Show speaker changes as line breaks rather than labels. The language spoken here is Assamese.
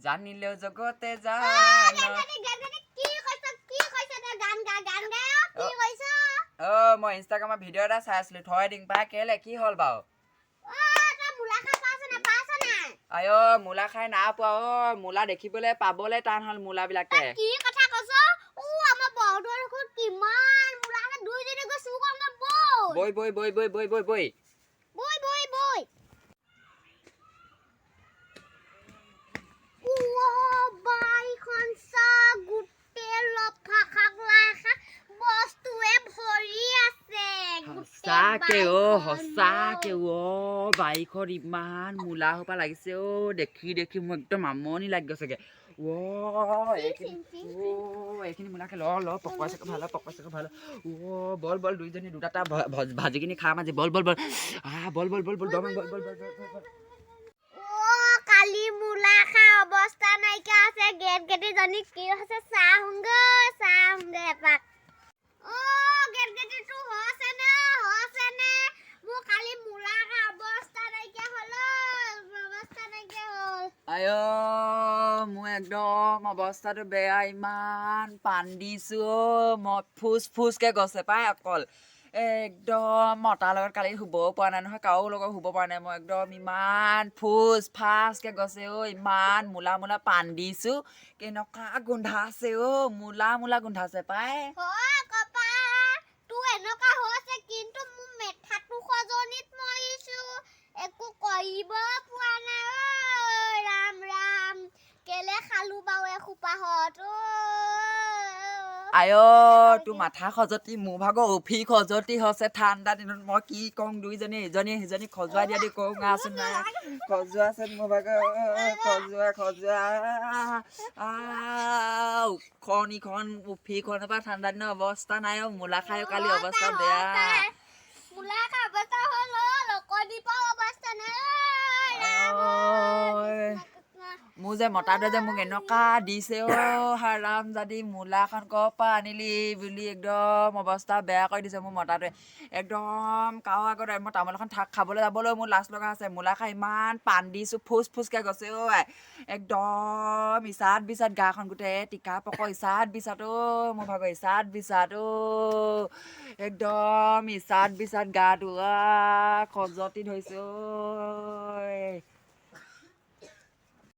জানিলেও জগতে জান।
কি কৈছ, কি কৈছ তই? গান গা, গান গাই, কি কৈছ?
অ, মই ইনষ্টাগ্ৰামত ভিডিঅ' এটা চাই আছিলো, থৈ দিম পাই। কেলে, কি হ'ল বাৰু?
অ, তই মূলা খাই পাইছ নাই, পাইছ নাই?
আই অ, মূলা খাই নাই পোৱা অ। মূলা দেখিবলৈ পাবলৈ টান হ'ল মূলাবিলাকে।
কি কথা কৈছ? ও, আমাৰ বৰদোৱাৰ দেখোন কিমান মূলা আছে। দুইজনী গৈ চুৰ কৰোঁগে বৈ।
বৈ বৈ বৈ বৈ বৈ বৈ বৈ।
বৈ বৈ বৈ। বাৰীখন চা, গোটেই লফা শাক, লাই শাক বস্তুৱে ভৰি আছে গোটেই।
সঁচাকে অ।
বাৰীখন।
সঁচাকে অ, বাৰীখন ইমান মূলা সোপা লাগিছে অ। দেখি দেখি মোৰ একদম আমনি লাগি গৈছেগে অ। এইখিনি অ, এইখিনি মূলাকে ল ল, পকোৱা চাকো ভাল, পকোৱা চাকো ভাল অ। বল বল, দুইজনী দুটা এটা ভাজি কিনি খাম আজি। বল বল বল, আহ, বল বল বল বল, দমান, বল বল বল বল বল।
অ, কালি মূলা খা অৱস্থা নাইকিয়া আছে। গেট গেটিজনী কি হৈছে চাহোঁগৈ, চাহোঁগৈ এপাক। অ, গেট গেটিটো হৈছে নে, হৈছে নে? মোৰ কালি মূলা খা অৱস্থা নাইকিয়া হ'ল অ, অৱস্থা নাইকিয়া হ'ল।
আই অ, মোৰ একদম অৱস্থাটো বেয়া। ইমান কান্দিছো অ মই, ফুচ ফুচকে গৈছে পাই অকল। একদম মতাৰ লগত কালি শুবও পৰা নাই নহয়, কাৰো লগত শুব পৰা নাই মই। একদম ইমান ফুচ ফাচকে গৈছে অ। ইমান মূলা মূলা পান্দিছো, কেনেকুৱা গোন্ধাইছে অ, মূলা মূলা গোন্ধাইছে পাই।
হয় কপা, তোৰ এনেকুৱা হৈছে, কিন্তু মোৰ মেথাটো সজনিত মৰিছো, একো কৰিব পোৱা নাই ঐ। ৰাম ৰাম, কেলে খালো বাৰু এসোপাহত ঐ?
আই অ, তোৰ মাথা খজতি, মোৰ ভাগৰ উফি খজতি হৈছে ঠাণ্ডা দিনত। মই কি কওঁ, দুইজনী ইজনী সিজনী খজুৱাই দিয়া দি কওঁ আছোন নাই খজুৱাচোন, মোৰ ভাগৰ খজুৱা খজুৱা। উখন ইখন উফিখনৰ পৰা ঠাণ্ডা দিনৰ অৱস্থা নাই অ। মূলা খাই কালি অৱস্থা বেয়া।
মূলা খা অৱস্থা হ'ল অ, লকনি পাও অৱস্থা নাই ঐ ৰাম ঐ।
ঐ।
কৃষ্ণ কৃষ্ণ।
মোৰ যে মতাটোৱে যে মোক এনেকুৱা দিছে অ, হাৰাম জাদি, মূলাখন ক'ৰ পৰা আনিলি বুলি একদম অৱস্থা বেয়া কৰি দিছে মোৰ মতাটোৱে। একদম কাৰো আগত মই তামোল এখন থাক খাবলৈ যাবলৈ মোৰ লাজ লগা আছে। মূলা খাই ইমান পান দিছোঁ, ফুচ ফুচকৈ গৈছে ঐ। একদম ইচাত বিচাত গাখন গোটেই টিকা পক, ইচাত বিচাত অ, মোৰ ভাগৰ ইচাত বিচাত অ। একদম ইচাত বিচাত গাটো, আ, খজতি ধৰিছে ঐ।